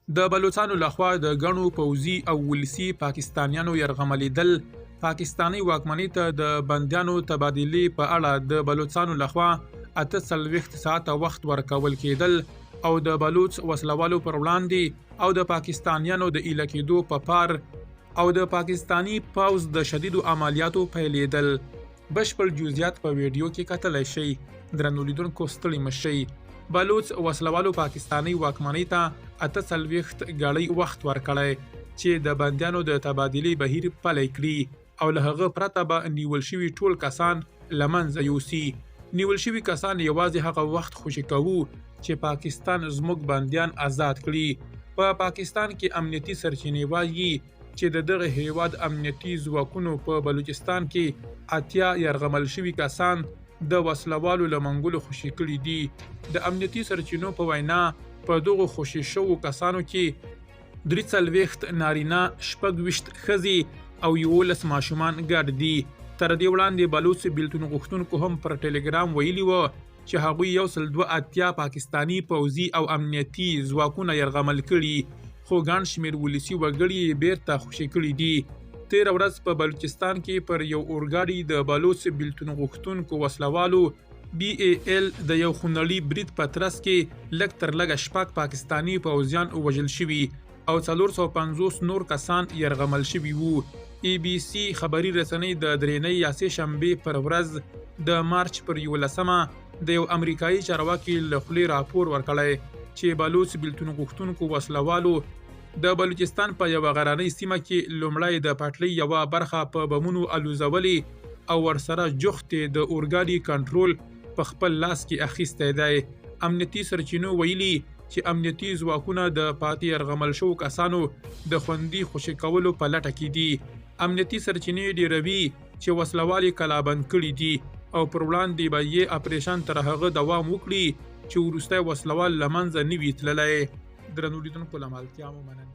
د بلوڅانو لخوا د ګڼو پوځي او ولسي پاکستانیانو یرغملېدل، پاکستاني واکمنۍ ته د بندیانو تبادلې په اړه د بلوڅانو لخوا 48 ساعته وخت ورکول کېدل او د بلوڅ وسلوالو پر وړاندې او د پاکستانیانو د ایله کېدو په پار او د پاکستاني پوځ د شدیدو عملیاتو پیلېدل. بشپړ جزئیات په ویډیو کې کتلی شئ. درنو لیدونکو، ستړي مه شئ. بلوڅ وسلوالو پاکستاني واکمنۍ ته 48 ګړۍ وخت ورکړی چې د بندیانو د تبادلې بهیر پلی کړي او له هغه پرته به نیول شوي ټول کسان له منځه یوسي. نیول شوي کسان یوازې هغه وخت خوشې کوو چې پاکستان زموږ بندیان ازاد کړي. په پاکستان کې امنیتي سرچینې وايي چې د دغه هیواد امنیتي ځواکونو په بلوچستان کې 80 یرغمل شوي کسان د وسلوالو له منګولو خوشې کړي دي. د امنیتي سرچینو په وینا، په دغو خوشې شوو کسانو کې 43 نارینه، 26 ښځې او 11 ماشومان ګډ دي. تر دې وړاندې بلوڅ بیلتون غوښتونکو هم پر ټلګرام ویلي و چې هغوی 182 پاکستاني پوځي او امنیتي ځواکونه یرغمل کړي، خو ګڼ شمېر ولسي وګړي یې بیرته خوشې کړي دي. تېره ورځ په بلوچستان کې پر یو اورګاډي د بلوڅ بیلتون غوښتونکو وسلوالو بي ای ایل د یو خونړي برید په ترڅ کې لږ تر لږه 6 پاکستاني پوځیان وژل شوي او 450 نور کسان یرغمل شوي وو. ای بي سي خبري رسنۍ د درېنۍ یا سې شنبې پر ورځ د مارچ پر 11مه د یو امریکایي چارواکي له خولې راپور ورکړی چې بلوڅ بیلتون غوښتونکو وسلوالو د بلوچستان په یوه غرنۍ سیمه کې لومړی د پټلۍ یوه برخه په بمونو الوزولې او ورسره جوخت یې د اورګاډي کنټرول په خپل لاس کې اخیستی دی. امنیتي سرچینو ویلي چې امنیتي ځواکونه د پاتې یرغمل شوو کسانو د خوندي خوشې کولو په لټه کې دي. امنیتي سرچینې ډېروي چې وسلوال یې کلابند کړي دي او پر وړاندې به یې اپریشن تر هغه دوام وکړي چې وروستی وسلوال له منځه نه وي تللی. درنو لیدونکو، له ملتیا مو مننه.